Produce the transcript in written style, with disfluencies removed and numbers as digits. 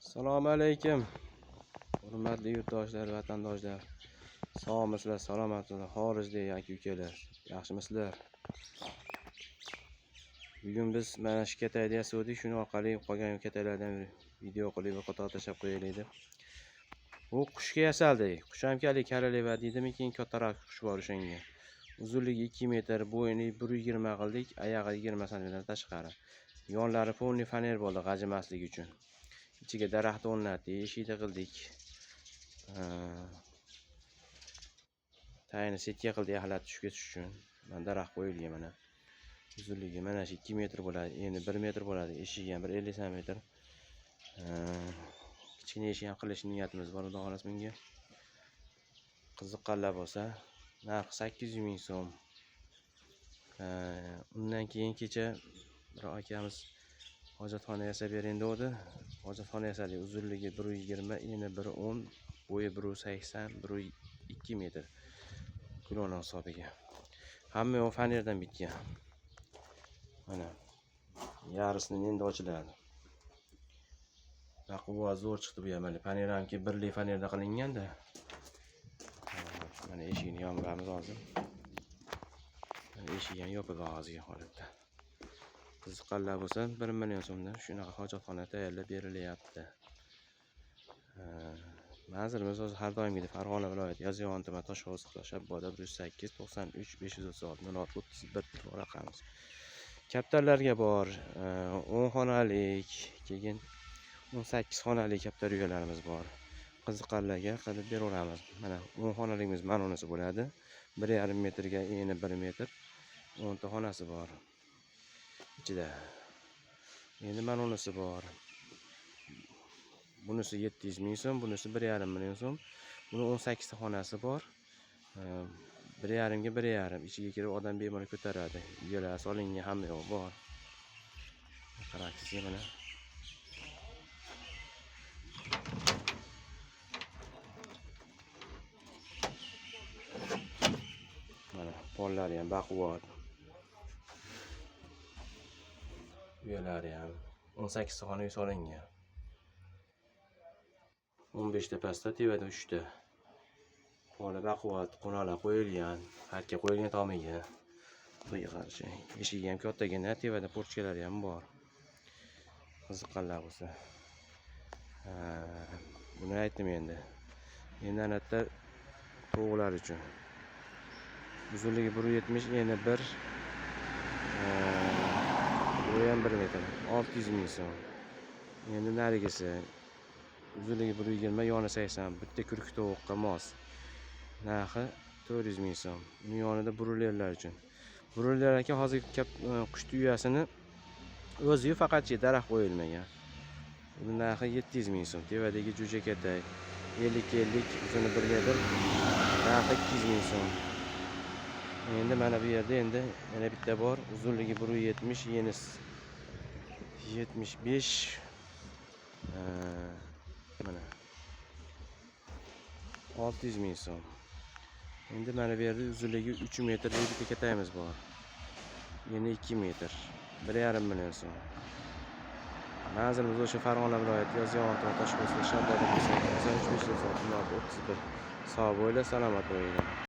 Assalomu alaykum. Hurmatli yurtdoshlar, vatandoshlar. Sog'misizlar, salomatsizlar, xorijda yoki ukalar. Yaxshimisizlar? Bugun biz mana shu katakni yasadik, shuni orqali qolgan kataklardan video qilib bir qator tashlab qo'yaylik deb. Bu qushga yasaldi. Qush ham koroleva deydimi, keyin kattaroq qush bor o'shanga. Uzunligi 2 metr, bo'yini 1.20 qildik, oyog'i 20 sm tashqari. Yonlari polni faner bo'ldi g'ajimasligi uchun. Ichiga daraxt o'rnatdik, eshikni qildik. Tagini setka qildik axlat tushib ketish uchun. Mana daraxt qo'yilgan mana. Uzunligi mana shu 2 metr bo'ladi, endi 1 metr bo'ladi. Eshigi ham 1.50 santimetr. Kichkina eshik ham qilish niyatimiz bor, xudo xohlasa bunga. Qiziqqanlar bo'lsa, narxi 800 ming so'm. Undan keyin kecha bir akamiz hojatxona yasab bering dedi. Hojatxona yasadik. Uzunligi 1.20, eni 1.10, bo'yi 1.80, 1.2 metr. Kulona hisobiga. Hamma yoq fanerdan bitgan. Mana yarisini endi ochiladi. Baquvvat zo'r chiqdi bu ham. Mana faner hamki birlik fanerda qilinganda. Mana eshigini yopamiz hozir. Mana eshigi ham yopiq hozirgi holatda. Qiziqqanlar bo'lsa 1 million so'mdan shunaqa hojatxona tayyorlab berilyapti. Manzilimiz o'zi har doimgidek Farg'ona viloyati Yozyovon tumani Toshhovuz qishloq Shabboda 108 93 536 06 31 telefon raqamimiz. Kaptarlarga bor, 10 xonalik, keyin 18 xonali kaptar uyalarimiz bor. Qiziqqanlarga qilib beraveramiz. Mana 10 xonaligimiz mana unisi bo'ladi. 1.5 metrga eni 1 metr. 10 ta xonasi bor. Ichida. Endi mana unisi bor. Bunisi 700 ming so'm, bunisi 1.5 million so'm. Buni 18 ta xonasi bor. 1.5 ga 1.5 ichiga kirib odam bemalol ko'taradi. Uyalar solingan, hamma yo'q bor. Qarangizki mana. Mana pollari ham baquvvat. Uyalari ham 18 ta xona uy solingan. 15 ta pastda, tepada 3 ta. Poli baquvvat, qo'nalar qo'yilgan, parka qo'yilgan tomiga. Xudoga qarshi. Eshigi ham kattagina, tepada portchalari ham bor. Qiziqqanlar bo'lsa. Buni aytdim endi. Endi ana yerda tovuqlar uchun. Uzunligi 1.70, eni 1. Bu ham 1 metr. 600 ming so'm. Endi narigisi uzunligi 1.20, yoni 80, bitta kurk tovuqqa mos. Narxi 400 ming so'm. Uning yonida burulerlar uchun. Buruler aka hozir qushni uyasini o'zi faqat daraxt qo'yilmagan. Uni narxi 700 ming so'm. Tepadagi jo'ja katak 50-50, uzuni 1 metr, narxi 200 ming so'm. Endi mana bu yerda endi yana bitta bor, uzunligi 1.70, eni 75. Mana 600 ming so'm. Endi mana bu yerda uzunligi 3 metrlik bitta katayimiz bor. Eni 2 metr, 1.5 million so'm. Manzilimiz o'sha Farg'ona viloyati Yozyovon tumani Toshpo'st Shabboda 93 536 06 31. Sog' bo'linglar, salomat bo'linglar.